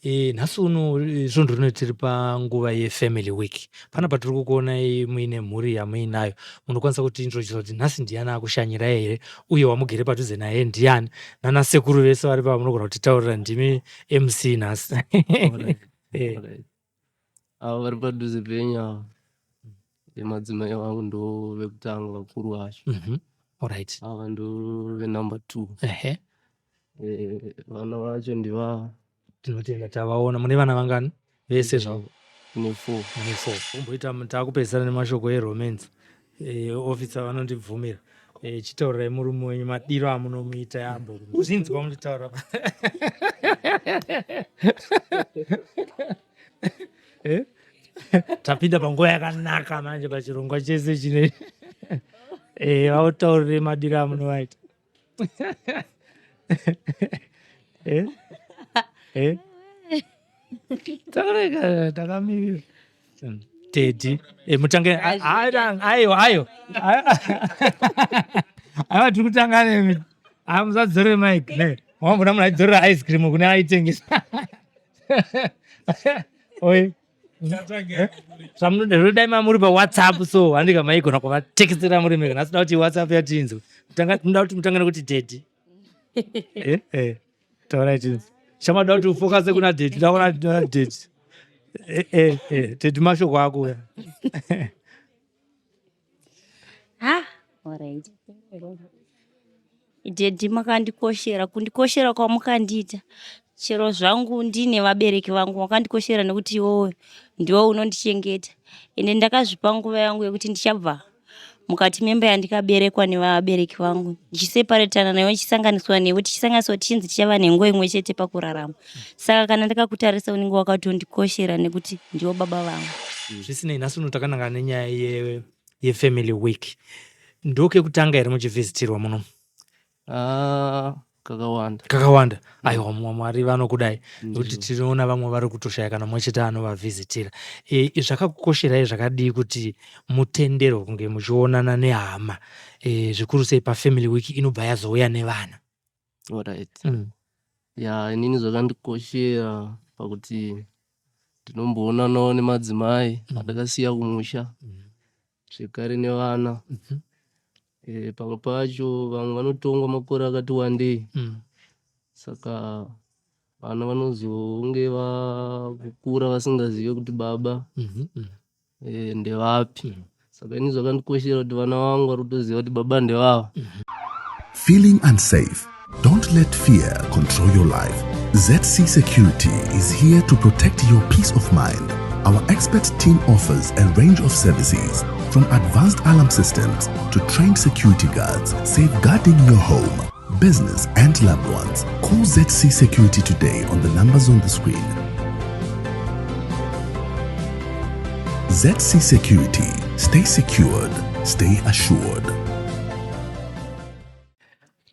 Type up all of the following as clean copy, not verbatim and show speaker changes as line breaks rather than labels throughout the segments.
E, nhasi uno eh, svondo rino tiri panguva yefamily week. Panapa tiri kukuonai muine mhuri yamuinayo. Munokwanisa kutiintrodusa kuti nhasi ndiani akushanyirai here uye wamugere padhuze naye ndiani? Nana sekuru vese vari pava munogona kutitaurira ndimi MC nhasi.
Alright,
Eh,
alright. Ava vari padhuze penyu ava madzimai vangu ndo vekutanga vakuru vacho.
Alright.
Ava ndo venumber 2.
Ehe.
Eh, vana vacho ndivava.
Tinotenda tavaona. Mune vana vangani? Vese zvavo.
Tine 4.
Mune 4. Kumboita takupedzisira nemashoko eromance. Eh, officer vanondibvumira. Eh, chitaurirai murume wenyu madiro amunomuita yambo. Zvinzwa muchitaura. Eh? Tapinda panguva yakanaka manje pachirongwa chese chine. Eh, vautaurire madiro amunovaita. Eh? Eh? Takureka takamirira. Teddy, eh, mutange aiwa aiwa. Aiwa tiri kutanga nemi. Ah musadzorere mic ne. Wambona munhu aidzorera ice cream kune aitengesa. Oi. Zvamunoda zvodai mamuri pawhatsapp so handika maigona kuvatekesera muri mega nhasi da kuti whatsapp yatinzwe tinoda kuti mutange nekuti daddy eh, eh, taurai tinzwe chamada kuti ufokase kuna daddy ndaona daddy eh, eh, eh, daddy mashoko ako uya
Ha, alright. Daddy makandikoshera, kundikoshera kwamukandiita. Chero zvangu ndine vabereki vangu wakandikoshera nekuti iwewe ndiwe unondichengeta. Ende ndakazvipa nguva yangu yekuti ndichabva mukati memba yandikaberekwa nevabereki vangu ndichiseparetana newe ndichisanganiswa newe tichisanganiswa tichinzi tichava nhengo imwe chete pakurarama. Saka kana ndakakutarisa unenge wakatondikoshera nekuti ndiwo baba vangu.
Zvisinei, nhasi uno takanangana nenyaya ye, yefamily week. Ndokekutanga here muchivhizitirwa muno?
Ah, kakawanda.
Kakawanda. Aiwa, Mwari vanokudai nekuti tinoona vamwe vari kutoshaya kana mumwe chete anovavhizitira. E, zvakakukosherai zvakadii kuti mutenderwe kunge muchionana nehama e, zvikuru sei pafamily week inobva yazouya nevana?
Alright. Ya, inini zvakandikoshera pakuti ndinomboonanawo nemadzimai andakasiya kumusha zvekare nevana. Eh, pamwe pacho vamwe vanotongwa makore akati wandei saka vana vanozonge vakukura vasingazive kuti baba eh, ndevapi saka ini zvakandikoshera kuti vana vangu vari kutoziva kuti baba ndevava.
Feeling unsafe? Don't let fear control your life. ZC Security is here to protect your peace of mind. Our expert team offers a range of services from advanced alarm systems to trained security guards, safeguarding your home, business, and loved ones. Call ZC Security today on the numbers on the screen. ZC Security. Stay secured, stay assured.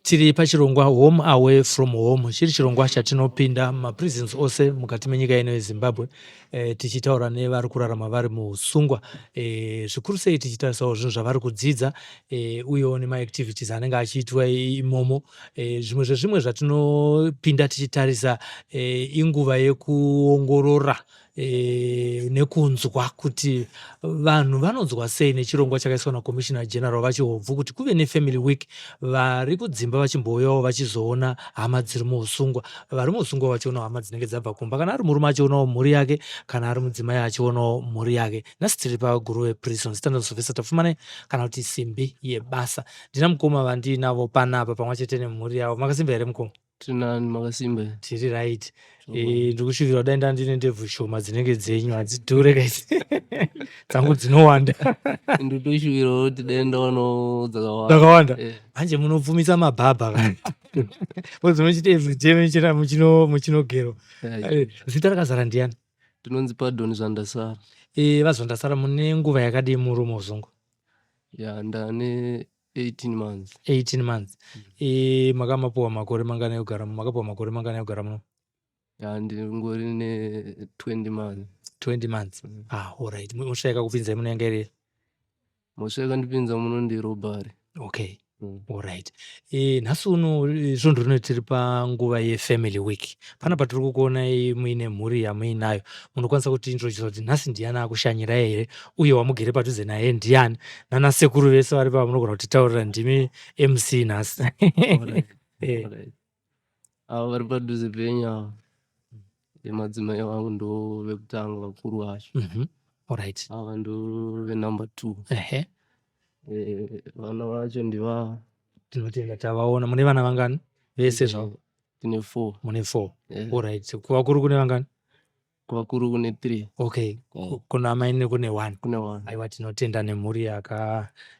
Tiri pachirongwa Home Away From Home, chiri chirongwa chatinopinda mumaprisons ose mukati menyika ino yeZimbabwe eh, tichitaura nevari kurarama vari muusungwa eh, zvikuru sei tichitarisawo zvinhu zvavari kudzidza eh, uyewo nemaactivities anenge achiitwa imomo eh, zvimwe zvezvimwe zvatinopinda tichitarisa eh, inguva yekuongorora e, nekunzwa kuti vanhu vanonzwa sei nechirongwa chakaiswa naCommissioner General VaChihobvu kuti kuve neFamily Week vari kudzimba vachimbouyawo vachizoona hama dziri muusungwa vari muusungwa vachionawo hama dzinenge dzabva kumba kana ari murume achionawo mhuri yake kana ari mudzimai achionawo mhuri yake nhasi tiri paGuruve Prison zita ndosylvester Tapfumanai kana kuti simbi yebasa ndina mukoma vandiinavo panapa pamwe chete nemhuri yavo makasimba here mukoma
Tinani makasimba here?
Tiri right. Eh, ndiri kushuvira kudai ndandine ndebvu shoma dzinenge dzenyu hadzidhure guys. Dzangu dzinowanda.
Ndotoshuvirawo kuti dai ndawanawo dzakawanda.
Dzakawanda.
Eh.
Manje munopfumisa mabhabha kani. Because muchiti everyday muchira muchino muchinogero.
Yeah.
Eh, zita rakazara ndiyani?
Tinonzi Pardon Zvandasara.
Eh, vaZvandasara mune nguva yakadii muri muzungu?
Ya ndane 18 months.
18 months. E, makamapuwa makore mangani ekugara makapuwa makore mangani ekugara muno?
Ya ndingori ne 20 months.
20 months. Ah, all right. Mhosva yakakupinzai muno yanga iri?
Mhosva yakandipinza muno ndi robbery.
Okay. Alright. E, nhasi uno eh, svondo rino tiri panguva yefamily week. Panapa tiri kukuonai muine mhuri yamuinayo. Munokwanisa kutiintrodusa kuti nhasi ndiani akushanyirai here uye wamugere padhuze naye ndiani? Nana sekuru vese vari pava munogona kutitaurira ndimi MC nhasi.
Alright.
Eh,
Alright. Ava vari padhuze penyu ava madzimai vangu ndo vekutanga vakuru vacho.
Alright.
Ava ndo venumber 2.
Ehe.
Eh, vana vacho ndivava.
Tinotenda tavaona. Mune vana vangani? Vese zvavo.
Tine 4.
Mune 4.
Eh,
Alright. Kuvakuru kune vangani?
Kuvakuru kune 3.
Okay.
Eh.
Kuna amainini kune 1.
Kune 1.
Aiwa tinotenda nemhuri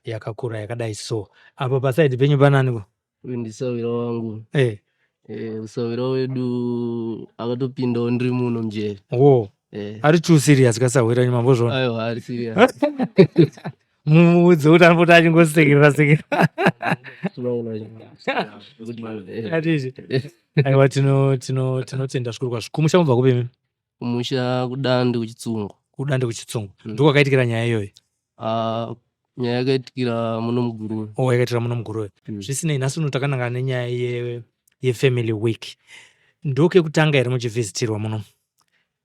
yakakura yakadai so. Apa pasaidi penyu panani ko?
Uyu ndisawira wangu.
Eh.
Eh, usawira wedu akatopindawo ndiri muno mujeri.
Wo.
Eh.
Ari too serious kasahwira nyuma mbozvona.
Aiwa ari serious.
Mumuudze kuti anopota achingosekerera sekerera. Atizvi. Aiwa tino tino tinotenda zvikuru kwazvo. Kumusha mubva kupi imi?
Kumusha kuDande kuChitsungo.
KuDande kuChitsungo.
Mm.
Ndokwakaitikira nyaya iyoyi.
Ah, nyaya yakaitikira muno muGuruve.
Oh, yakaitikira muno muGuruve. Zvisinei nhasi uno takanangana nenyaya yefamily week. Ndokekutanga here muchivhizitirwa muno?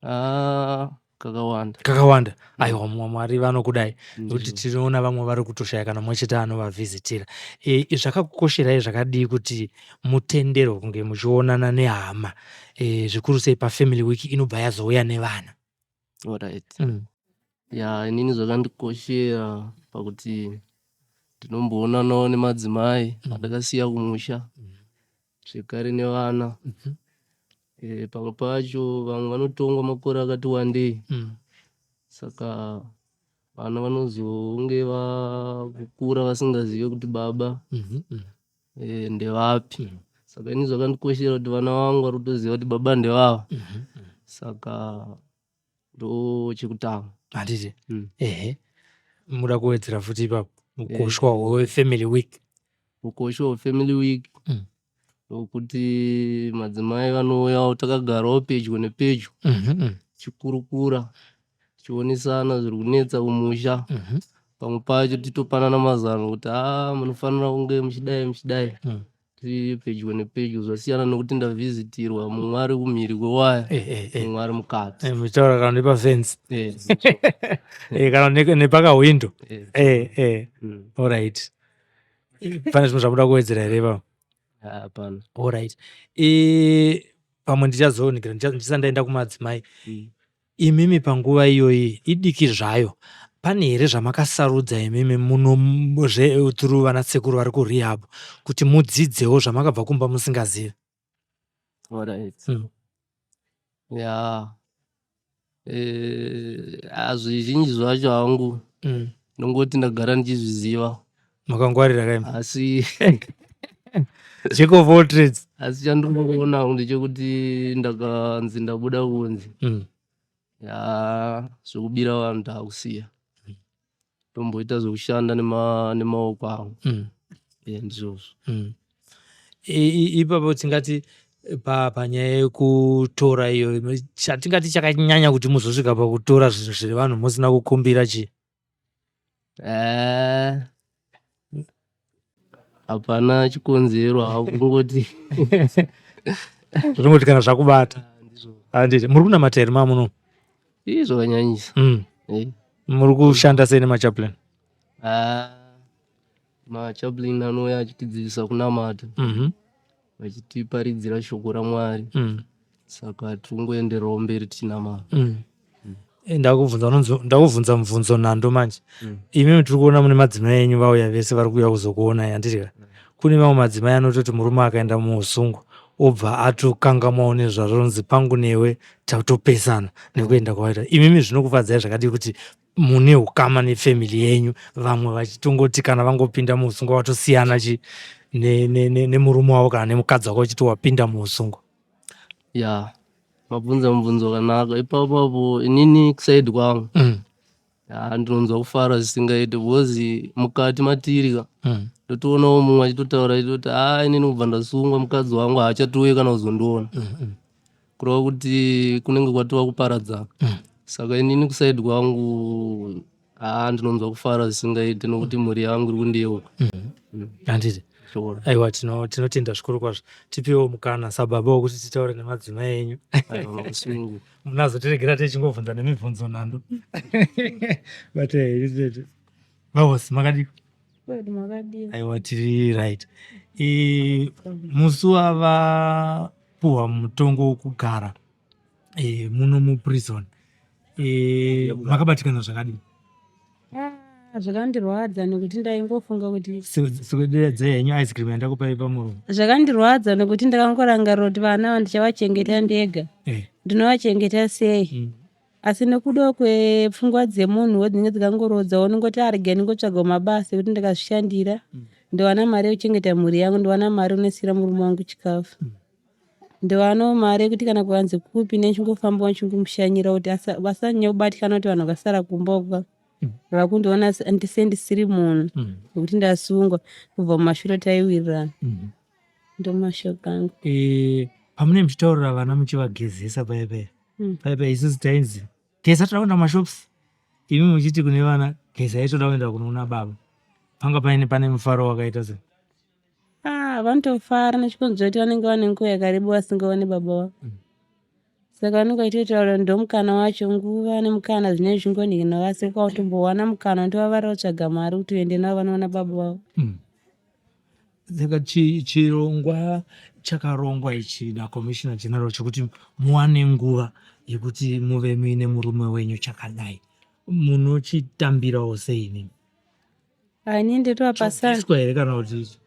Ah, kakawanda.
Kakawanda. Aiwa Mwari vanokudai. Nekuti
Ndizvo.
tinoona vamwe vari kutoshaya kana mumwe chete anovavhizitira. E, zvakakukosherai zvakadii kuti mutenderwe kunge muchionana nehama e, zvikuru sei pafamily week inobva yazouya nevana?
Alright. Ya, inini zvakandikoshera pakuti ndinomboonanawo nemadzimai andakasiya kumusha zvekare nevana. Eh, pamwe pacho vamwe vanotongwa makore akati wandei saka vana vanozonge vakukura vasingazive kuti baba eh, ndevapi. Saka ini zvakandikoshera kuti vana vangu vari kutoziva kuti baba ndevava. Saka ndo chekutanga.
Handiti?
Mm.
Ehe. Muda kuwedzera futi ipapo mukoshwa hwefamily week.
Ukosho hwefamily week ndokuti madzimai vanouyawo takagarawo pedyo nepedyo tichikurukura tichionesana zviri kunetsa kumusha. Pamwe pacho titopanana mazano kuti haa munofanira kunge muchidai muchidai. Tiri pedyo nepedyo zvasiyana nekuti ndavhizitirwa mumwe ari kumhiri kwewaya mumwe ari mukati.
Eh, muchitaura kana nepafenzi
Eh,
eh, kana nepakahwindo.
eh,
Eh, eh. Alright. Pane zvimwe zvamuda kuwedzera here ipapo?
Hapana.
Alright. E, pamwe ndichazoonekera ndisati ndaenda kumadzimai. Imimi panguva iyoyi idiki zvayo pane here zvamakasarudza imimi muno through vana sekuru vari kurehab kuti mudzidzewo zvamakabva kumba musingazivi?
Alright. Ya. Eh, ah, zvizhinji zvacho hangu ndongoti ndagara ndichizviziva
Makangwarira kaimi.
Asi
Jack of all trades.
Asi chandinoona hangu ndechekuti ndakanzi ndabuda kunze ya zvekubira vanhu ndakusiya ndomboita zvekushanda nemaoko angu. Eh, ndizvozvo.
Ipapo tingati panyaya yekutora iyo chatingati chakanyanya kuti muzosvika pakutora zvinhu zvevanhu musina kukumbira chii?
Eh, hapana chikonzero hako kungoti
Zvinongoti kana zvakubata.
Ah, ndizvo.
Handiti muri kunamata here mamuno?
Ii zvakanyanyisa. Eh.
Muri kushanda sei nemachaplain?
Ah, machaplain anouya achitidzidzisa kunamata vachitiparidzira shoko raMwari. Saka tikungoendererawo mberi tichinamata.
Eh, ndakubvunza ndakubvunza mubvunzo nhando manje. Imimi tiri kuona mune madzimai enyu vauya vese vari kuuya kuzokuonai handiti ka? Kune mamwe madzimai anototi murume akaenda muusungwa obva atokangamwawo nezvazvo pangu newe tatopesana nekuenda kwawaita. Imimi zvinokufadzai zvakadii kuti mune ukama nefamily yenyu vamwe vachitongoti kana vangopinda muusungwa vatosiyana chi nemurume wavo kana nemukadzi wako vachiti wapinda muusungwa?
Ya, mabvunza mubvunzo wakanaka ipapo apo inini kuside kwangu ya ndinonzwa kufara zvisingaiti because mukati matiri ka ndotoonawo mumwe achitotaura achitoti haa inini kubva ndasungwa mukadzi wangu haachatouye kana kuzondiona. Kureva kuti kunenge kwatova kuparadzana. Saka inini kuside kwangu Haa ndinonzwa kufara zvisingaite nokuti mhuri yangu iri kundiyeuka.
Handiti?
Sure.
Aiwa tinotenda zvikuru kwazvo. Tipewo mukana sababa wekuti titaure nemadzimai enyu.
Aiwa makusungu.
Munazotiregera tichingobvunza nemibvunzo nhando. But eh, vahosi makadii?
Kwedu makadii?
Aiwa tiri right. E, musi wavapuhwa mutongo wekugara e, muno muprison e, makabatikana zvakadii?
Ah, zvakandirwadza nekuti ndaingofunga kuti
Sikuderedzei henyu ice cream yandakupai pamuromo.
Zvakandirwadza nekuti ndakangorangarira kuti vana ava ndichavachengeta ndega.
Eh.
Ndinovachengeta sei? Asi nekuda kwepfungwa dzemunhuwo dzinenge dzakangorodza unongoti ah regai ndingotsvagawo mabasa ekuti ndikazvishandira ndowana mari yekuchengeta mhuri yangu ndowana mari unoisira murume wangu chikafu. Ndowanawo mari yekuti kana kukanzi kupi ndinenge ndichingomushanyira kuti asanyanya kubatikana kuti vanhu vakasara kumba uko vakundiona sendisiri munhu nekuti ndasungwa kubva mumashure taiwirirana. Ndomashoko angu.
E, pamunenge muchitaurira vana muchivagezesa paya paya paya paya isusu tainzi geza toda kuenda kumashops imi muchiti kune vana gezai toda kuenda kunoona baba panga paine pane mufaro wakaita sei?
Ah, vanotofara nechikonzero chekuti vanenge vane nguva yakareba vasingaoni baba vavo. Saka vanenge vachitotaura kuti ndomukana wacho nguva nemukana zvinenge zvichingonhina asi ukatombowana mukana unotovavarira kutsvaga mari kuti uende navo vanoona baba vavo.
Saka chirongwa chakarongwa ichi naCommissioner General chekuti muwane nguva yekuti muve muine murume wenyu chakadai munochitambirawo sei imimi?
Ini ndotovapa sando.
Chobviswa here kana kuti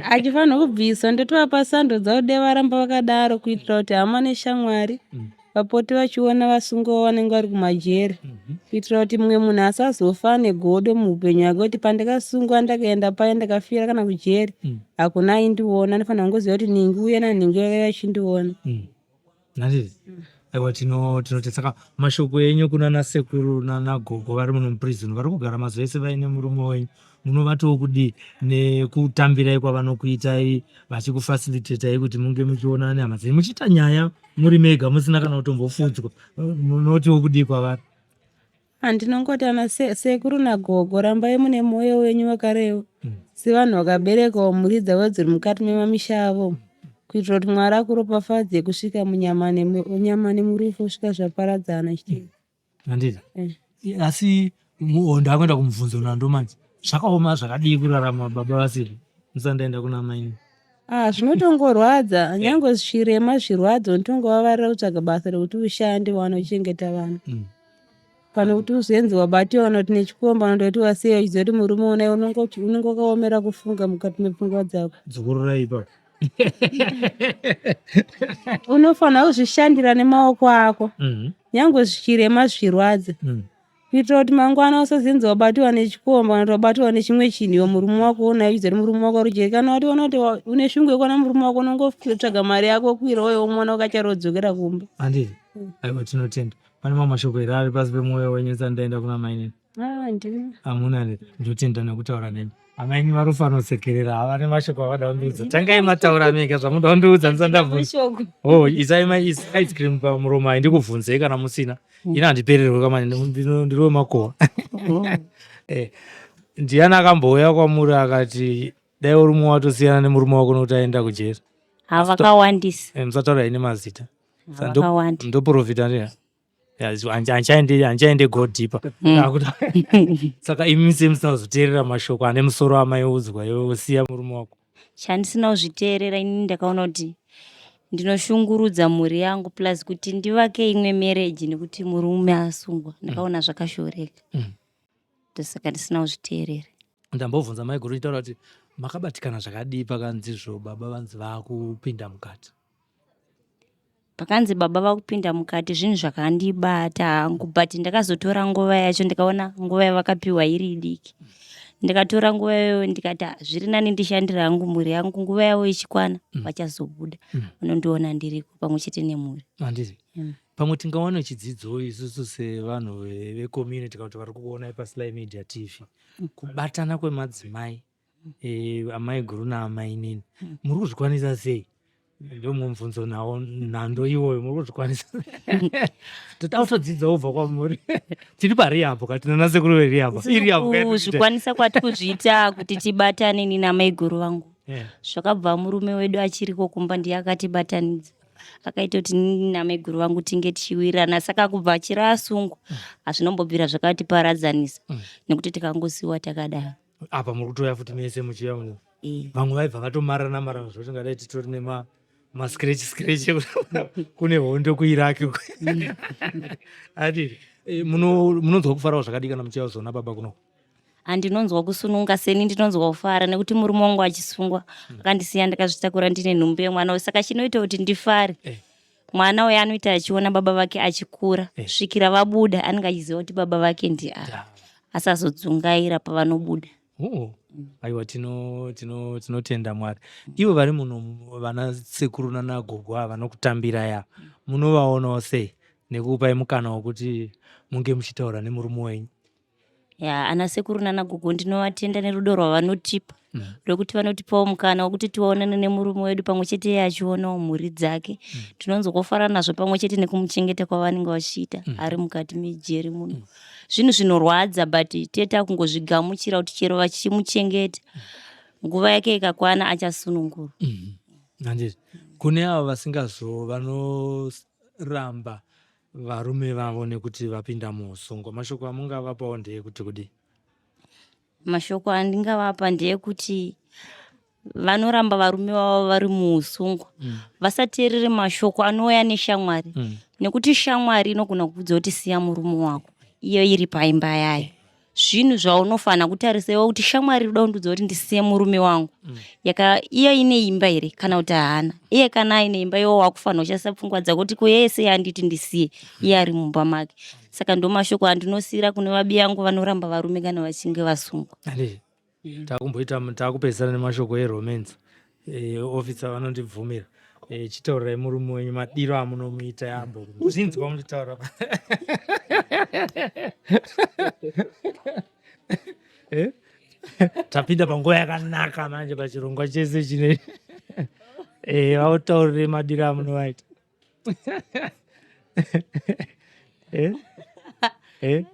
Achifanirwa kubviswa ndotovapa sando dzavo dai varamba vakadaro kuitira kuti hama neshamwari vapote vachiona vasungwa vanenge vari kumajeri kuitira kuti mumwe munhu asazofa negodo muupenyu hwake kuti pandakasungwa ndakaenda paya ndakafira kana kujeri hakuna aindiona anofanira kungoziva kuti nhingi uye nanhingi vaiva vachindiona.
Handiti? Aiwa tinoti saka mashoko enyu kunana sekuru nana gogo vari muno muprison vari kugara mazuva ese vaine murume wenyu munovatiwo kudii nekutambirai kwavanokuitai vachikufacilitatai kuti munge muchionana nehama dzenyu muchiita nyaya muri mega musina kana kutombofudzwa munotiwo kudii kwavari?
Handinongoti ana sekuru nagogo rambai mune mwoyo wenyu wakareva sevanhu vakaberekawo mhuri dzavo dziri mukati memamisha avo kuitira kuti Mwari akuropafadze kusvika munyama nemurufu kusvika zvaparadzana chete.
Handiti?
Eh.
Asi ndakuenda kumubvunzo nando manje zvakaoma zvakadii kurarama baba vasiri musati ndaenda kuna mainini?
Ah, zvinotongorwadza nyange zvichirema zvirwadzo unotongovavarira kutsvaga basa rekuti ushande uwane kuchengeta vana. Pane kuti uzenzi wabatiwa kana kuti nechikomba unondoti wasiya uchiziva kuti murume unaye unenge wakaomera kufunga mukati mepfungwa dzako.
Dzokorora ipapo.
Unofanira kuzvishandira nemaoko ako nyange zvichirema zvichirwadza kuitira kuti mangwana usazenzi wabatiwa nechikomba kana kuti wabatiwa nechimwe chinhu iwe murume wako unaye uchiziva kuti murume wako ari kana watoona kuti une shungu yekuona murume wako unongotsvaga mari yako kwira uye womuona ukacharodzokera kumba.
Handiti? Aiwa tinotenda. Pane mamwe mashoko here ari pasi pemwoyo wenyu ndisati ndaenda kuna mainini?
Ah, ndina.
Hamuna here? Ndotenda nekutaura nemi. Amaini vari kufanosekerera havane mashoko avada kundiudza. Tangai mataura mega zvamunoda kundiudza ndisati ndabvunza.
Mashoko.
Oh, isai ma ice cream pamuromo ayi ndikubvunzei kana musina. Ini handipererwe kamani ndiri wemakowa. Eh, ndiani akambouya kwamuri akati dai uri mumwe watosiyana nemurume wako nokuti aenda kujeri?
Ha vakawandisa.
Eh, musataura ini mazita.
Vakawanda.
Ndoprofita ndiya. Handichaende go deeper. Saka imi sei musina kuzoteerera mashoko ane musoro amaiudzwa iwe usiya murume wako?
Chandisina kuzviteerera inini ndakaona kuti ndinoshungurudza mhuri yangu plus kuti ndivake imwe marriage nekuti murume asungwa ndakaona zvakashoreka. Ndosaka ndisina kuzviteerera.
Ndambobvunza maiguru ndichitaura kuti makabatikana zvakadii pakanzizvo baba vanzi vakupinda mukati?
Pakanzi baba vakupinda mukati zvinhu zvakandibata hangu but ndakazotora nguva yacho ndikaona nguva yavakapiwa iri diki. Ndikatora nguva iyoyo ndikati ah, zviri nani ndishandire hangu mhuri yangu nguva yavo ichikwana vachazobuda vanondiona ndiriko pamwe chete nemhuri.
Handiti? Pamwe tingawana chidzidzo isusu sevanhu vecommunity kana kuti vari kukuonai paSly Media TV. Kubatana kwemadzimai, amaiguru naamainini. Muri kuzvikwanisa sei? Ndomumwe mubvunzo nawo nhando iwoyo muri kuzvikwanisa. Toda kutodzidza kubva kwamuri. Tiri parehab ka tina nasekuru verehab. Irehab ka yatiri kuita.
Kuzvikwanisa kwati kuzviita kuti tibatane ini namaiguru vangu.
Yeah.
Zvakabva murume wedu achiriko kumba ndiye akatibatanidza. Akaita kuti inini namaiguru vangu tinge tichiwirirana saka kubva achiri asungwa hazvinombobvira zvakatiparadzanisa nekuti tikangosiiwa takadaro.
Apa muri kutouya futi mese muchiuya muno.
Eh.
Vamwe vaibva vatomarana marana zvekuti ngadai titori nema mascratch scratch kune hondo kuIraq uko. Ati eh, munonzwa kufarawo zvakadii kana muchiuya kuzoona baba kuno?
Handinonzwa kusununga seni ndinonzwa kufara nekuti murume wangu achisungwa akandisiya ndakazvitakura ndine nhumbu yemwana uyu saka chinoita kuti ndifare
Eh.
mwana uyu anoita achiona baba vake achikura
Eh.
svikira vabuda anenge achiziva kuti baba vake ndiava
Da.
asazodzungaira pavanobuda.
Oh, aiwa tino tino tinotenda Mwari. Ivo vari muno vana sekuru nana gogo ava vanokutambira ya munovaonawo sei nekukupai mukana wekuti munge muchitaura nemurume wenyu?
Ya, ana sekuru nana gogo ndinovatenda nerudo rwavanotipa rwekuti vanotipawo mukana wekuti tionane nemurume wedu pamwe chete iye achionawo mhuri dzake. Tinonzwa kufara nazvo pamwe chete nekumuchengeta kwavanenge vachiita ari mukati mejeri muno. Zvinhu zvinorwadza but tete takungozvigamuchira kuti chero vachimuchengeta nguva yake ikakwana achasunungurwa.
Handiti kune avo vasingazo vanoramba varume vavo nekuti vapinda muusungwa mashoko amungavapawo ndeyekuti kudii?
Mashoko andingavapa ndeyekuti vanoramba varume vavo vari muusungwa vasateerere mashoko anouya neshamwari nekuti shamwari inogona kukuudza kuti siya murume wako iyo iri paimba yayo. Zvinhu zvaunofanira kutarisa iwe kuti shamwari iri kuda kundiudza kuti ndisiye murume wangu yaka iyo ine imba here kana kuti haana. Iye kana aine imba iwe wakufanira kushandisa pfungwa dzako kuti ko yeye sei anditi ndisiye iye ari mumba make. Saka ndomashoko andinosiira kune vabiyangu vanoramba varume kana vachinge vasungwa.
Handiti takumboita takupedzisira nemashoko eromance eh, officer vanondibvumira eh, chitaurirai murume wenyu madiro amunomuita yambo zvinzwa muchitaura eh? Tapinda panguva yakanaka manje pachirongwa chese chine eh, vautaurire madiro amunovaita eh? Eh?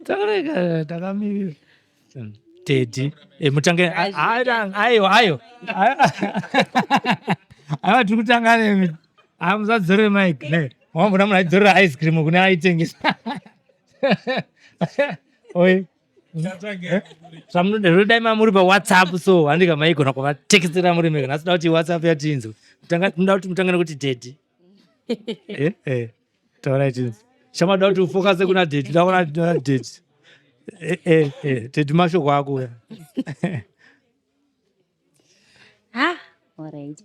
Taureka takamirira tedhi eh, mutange aiwa aiwa aiwa tiri kutanga nemi musadzorere mike ne wambona munhu achidzorera ice cream kune aitengesa oi zvamunoda dai mamuri pawhatsapp so handika maigona kuvatekesera muri mega nhasi da kuti whatsapp yatinzwe tinoda kuti mutange nekuti dedi eh, eh, taurai tinzwe chamada kuti ufokase kuna dedi da kuna dedi eh, eh, eh, dedi mashoko ako uya
Ha, alright.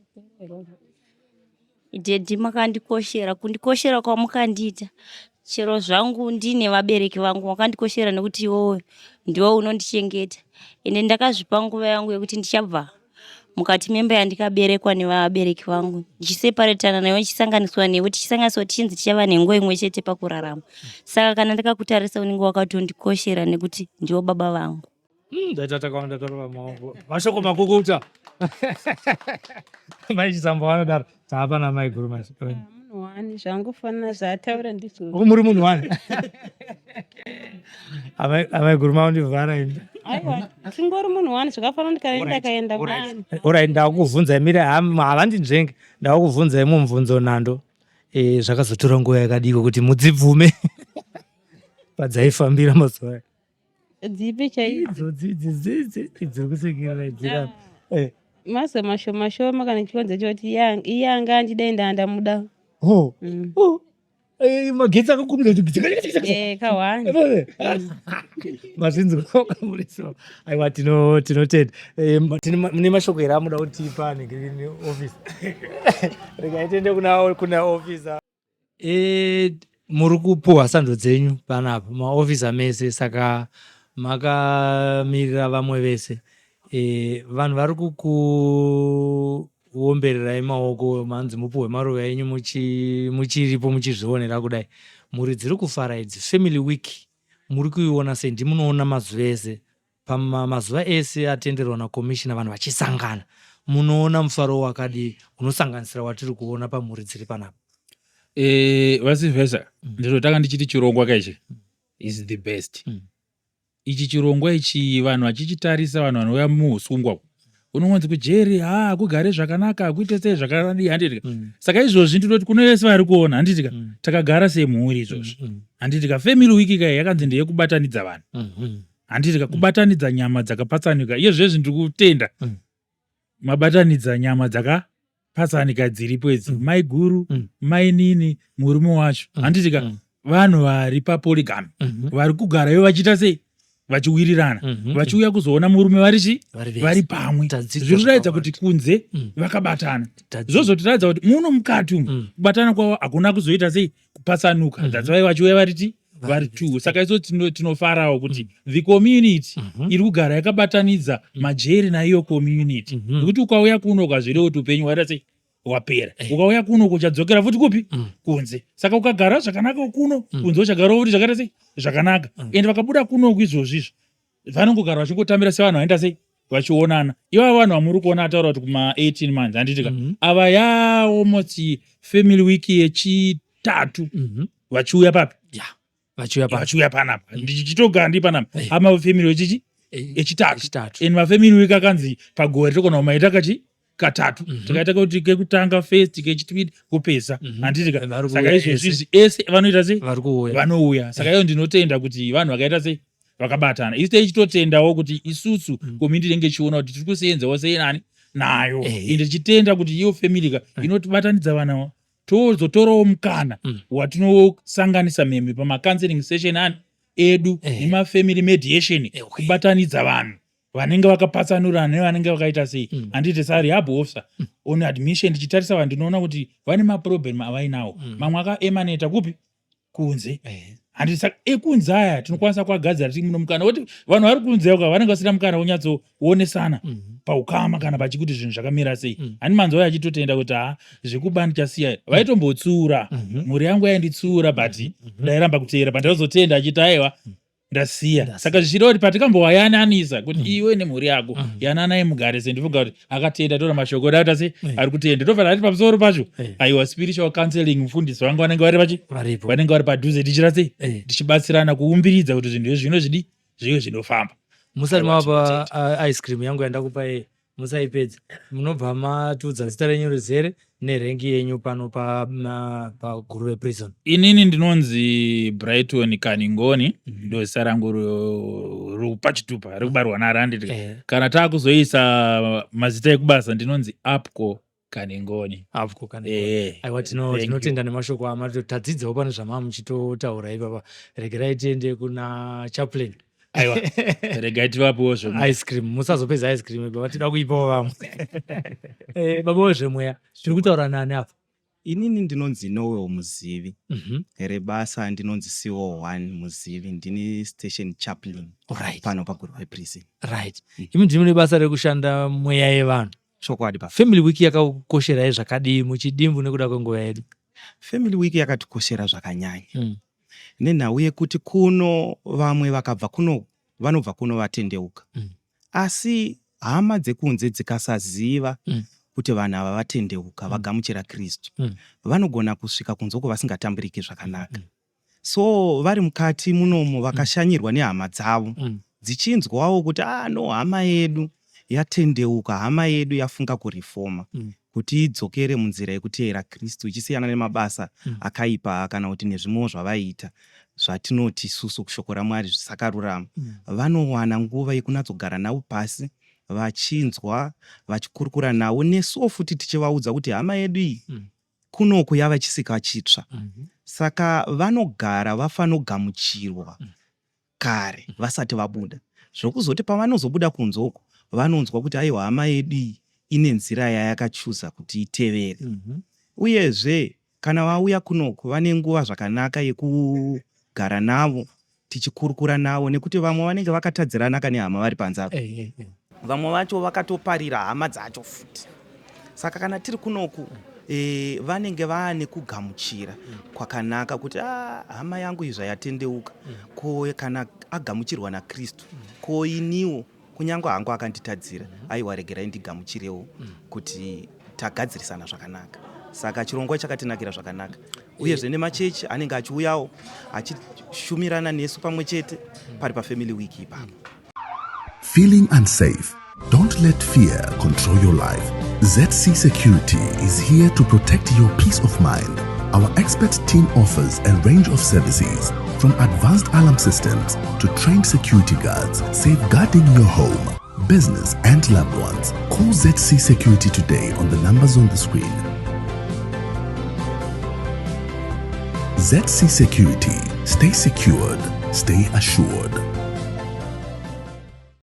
Daddy makandikoshera, kundikoshera kwamukandiita. Chero zvangu ndine vabereki vangu makandikoshera nekuti iwewe ndiwe unondichengeta. Ende ndakazvipa nguva yangu yekuti ndichabva mukati memba yandikaberekwa nevabereki vangu ndichiseparetana newe ndichisanganiswa newe tichisanganiswa tichinzi tichava nhengo imwe chete pakurarama. Saka kana ndakakutarisa unenge wakatondikoshera nekuti ndiwo baba vangu.
Ndaita takawanda tarova maoko. Mashoko makukuta. Mai Chisamba vanodaro. Taapa namai guru manje.
Munhu wani zvangofanana zvaataura ndizvo.
Oh, muri munhu wani. Amai amai guru maundivhara ini.
Aiwa, tingori munhu wani zvakafanana kuti kana ndakaenda kwani.
Alright, ndakukuvhunzai mire havandinzvenge. Ndakukuvhunzai mumubvunzo nhando. Eh, zvakazotora nguva yakadiko kuti mudzibvume padzaifambira mazuva aya.
Dzipi chaidzo?
Idzodzi idzi idzi dziri kusekerera idzi
Ah.
Eh.
Mazuva mashoma shoma kana chikonzero chekuti iye anga andida ende andamuda.
Oh. Oh. Eh, magetsi akakumira kuti
Eh, kahwani.
Mazvinzwa wakamurisa. Aiwa tino tinotenda. Eh, mune mashoko here amuda kutipa negreen office? Regai tiende kuna officer. E, muri kupuhwa sando dzenyu panapa maofisa mese saka makamirira vamwe vese e, vanhu vari kukuombererai maoko manzi mupuhwe maruva enyu muchiripo muchizvionera kudai mhuri dziri kufara idzi family week muri kuiona sei ndimunoona mazuva ese Pamazuva ese atenderwa naCommissioner vanhu vachisangana. Munoona mufaro wakadii unosanganisira watiri kuona pamhuri dziri panapa?
Eh, VaSilvester, ndinotanga ndichiti chirongwa kaichi is the best. Ichi chirongwa ichi vanhu vachichitarisa, vanhu vanouya muusungwa unongonzi kujeri, ha, hakugare zvakanaka, hakuite sei, zvakadii, handitika? Saka izvozvi ndinoti kune vese vari kuona, handitika, takagara semhuri izvozvi, handitika? Family Week kai yakanzi ndeyekubatanidza vanhu, handitika? Kubatanidza nyama dzakapatsanuka. Iye zvezvi ndiri kutenda mabatanidza nyama dzakapatsanika dziripo idzi, mai guru, mainini, murume wacho, handitika? Vanhu vari papolygamy vari kugara ivo vachiita sei, vachiwirirana, vachiuya kuzoona murume vari chi
Vari vese.
Vari pamwe.
Tadzidza
Zviri kuratidza
zvakawanda.
kuti kunze vakabatana. Zvozotiratidza kuti muno mukati umu kubatana kwavo hakuna kuzoita sei, kupatsanuka. That's why vachiuya variti vari two. Saka isu tinofarawo kuti the community iri kugara yakabatanidza majeri naiyo community, nekuti ukauya kuno ukazvirewo kuti upenyu hwaita sei, wapera. Ukauya kuno uchadzokera futi kupi? Kunze. Saka ukagara zvakanaka kuno, kunze uchagarawo futi zvakaita sei, zvakanaka. Ende vakabuda kunoku izvozvizvo vanongogara vachingotambira sevanhu vaenda sei, vachionana. Ivava vanhu vamuri kuona ataura kuti kuma 18 months, handitika? Ava ya almost Family Week yechitatu vachiuya papi?
Ya, vachiuya pa
Vachiuya panapa, ndichitogara ndi panapa. Ama family wechichi echitatu.
Echitatu.
And mafamily week akanzi pagore togona kumaita kachi katatu. Tikaita kuti kekutanga first, kechipiri kupesa, handitika?
Vari
Saka
kuuya
izvozvi
ese.
izvi ese vanoita sei?
Vari kuuya.
Vanouya. Saka iyo ndinotenda kuti vanhu vakaita sei, vakabatana. Isu tichitotendawo kuti isusu community inenge ichiona kuti tiri kuseenzawo sei nani nayo. Ende tichitenda kuti iyo family ka inotibatanidza vana, tozotorawo mukana watinosanganisa mhemhe pamacounseling session ani edu nemafamily mediation, kubatanidza vanhu vanenge vakapatsanurana nevanenge vakaita sei, handiti? Sarehab officer on admission, ndichitarisa vanhu, ndinoona kuti vane maproblem avainawo. Mamwe akaemaneta kupi? Kunze, handiti? Saka ekunze aya tinokwanisa kuagadzira tiri muno. Mukana wekuti vanhu vari kunze uka vanenge vasina mukana wonyatsoonesana paukama kana pachikuti zvinhu zvakamira sei. Hani manzwa achitotenda kuti ha, zvekuba ndichasiya, vaitombotsiura, mhuri yangu yainditsiura, but ndairamba kuteera. Pandazotenda achiti aiwa, ndasiya. Saka zvichireva kuti patikambowayananisa kuti iwe nemhuri yako yananai mugare se, ndifunga kuti akatenda. Tora mashoko daita se ari kutenda, tofanira ati pamusoro pacho aiwa, spiritual counseling, mufundisi vangu vanenge vari pachi
Varipo.
Vanenge vari padhuze, tichira sei, tichibatsirana kuumbiridza kuti zvinhu izvi zvino zvidi zvive zvinofamba.
Musati
Aiwa,
mavapa
tinotenda.
ice cream yangu yandakupai, musaipedza. Munobva matiudza zita renyu rizere nerank yenyu pano paGuruve Prison.
Inini ndinonzi Brighton Kaningoni, ndo zita rangu rupachitupa rekubarwa naro, handiti? Kana taakuzoisa mazita ekubasa, ndinonzi Apco Kaningoni.
Apco Kaningoni. Aiwa,
Thank you.
tinotenda nemashoko amati tadzidzawo pane zvamava muchitotaura ipapa. Regerai tiende kuna chaplain.
Aiwa, regai tivapewo zvemweya.
Ice cream, musazopedza ice cream baba, tida kuipawo vamwe. Baba wezvemweya, tiri kutaura nani apa?
Inini ndinonzi Noel Muzivi. Rebasa ndinonzi CO1 Muzivi, ndini station chaplain pano paGuruve Prison.
Right, imi ndimi nebasa rekushanda mweya yevanhu.
Chokwadi pa
Family Week yakakosherai zvakadii, muchidimbu nekuda kwenguva yedu?
Family Week yakatikoshera zvakanyanya nenhau yekuti kuno vamwe vakabva kuno, vanobva kuno vatendeuka, asi hama dzekunze dzikasaziva kuti vanhu ava vatendeuka, vagamuchira Kristu, vanogona kusvika kunze uko vasingatambiriki zvakanaka. So vari mukati munomu vakashanyirwa nehama dzavo, dzichinzwawo kuti ah no, hama yedu yatendeuka, hama yedu yafunga kurifoma kuti idzokere munzira yekuteera Kristu, ichisiyana nemabasa akaipa kana kuti nezvimwewo zvavaiita zvatinoti isusu kushoko raMwari zvisakarurama, vanowana nguva yekunatsogara navo pasi, vachinzwa, vachikurukura navo, nesuwo futi tichivaudza kuti hama yedu iyi kunoku yava chisika chitsva. Saka vanogara vafanogamuchirwa kare vasati vabuda, zvokuzoti pavanozobuda kunze uko vanonzwa kuti aiwa, hama yedu iyi ine nzira yayakachuza kuti itevere. Uyezve kana vauya kunoku vane nguva zvakanaka yekugara navo, tichikurukura navo, nekuti vamwe vanenge vakatadziranaka nehama vari panze apa. Vamwe vacho vakatoparira hama dzacho futi. Saka kana tiri kunoku vanenge vaane kugamuchira kwakanaka kuti ah, hama yangu izva yatendeuka, ko kana agamuchirwa naKristu, ko iniwo? Kunyange hangu akanditadzira, aiwa regerai ndigamuchirewo kuti tagadzirisana zvakanaka. Saka chirongwa chakatinakira zvakanaka. Uyezve nemachechi anenge achiuyawo achishumirana nesu pamwe chete pari pafamily week ipapo.
Feeling unsafe? Don't let fear control your life. ZC Security is here to protect your peace of mind. Our expert team offers a range of services from advanced alarm systems to trained security guards, safeguarding your home, business, and loved ones. Call ZC Security today on the numbers on the screen. ZC Security. Stay secured, stay assured.